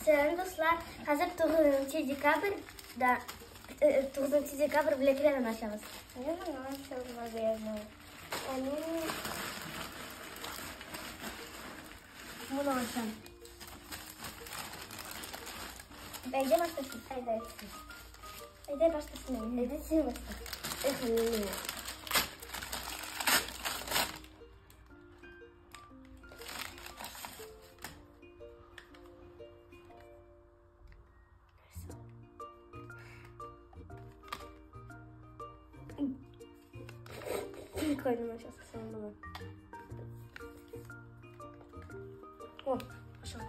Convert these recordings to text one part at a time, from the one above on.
Сәлам, дуслар. Хәзер 9 декабрь да 9 декабрь бүләкләрен ачабыз. Мин моны ачам, наверное. Ә мин моны ачам. Әйдә башласын. Әйдә. Әйдә башласын. Әйдә син башла. Эх, мин. Прикольно, сейчас было. О, пошел.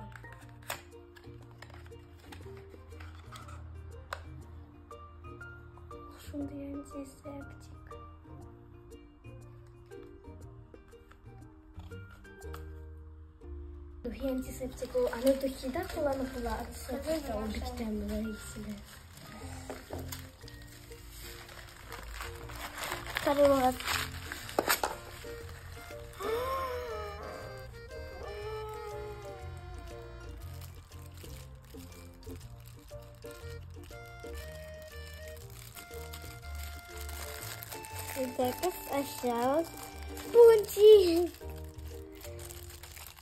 Шундый антисептик. Духи антисептик ул. Аны духида кулланып була, антисептик ул бик тәмле исле. Карыйбыз. Әйдәгез ачабыз. Бунтик.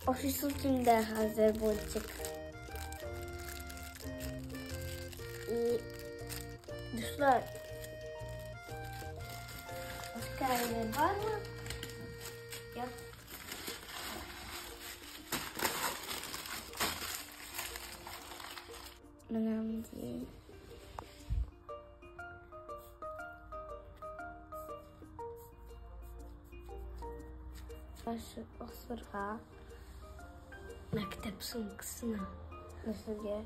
Ашыйсым килде хәзер бунтик. И дуслар, башка әйбер бармы? Юк. Менә мондый. Асырга. Мәктәп сумкасына. Нәрсәгә?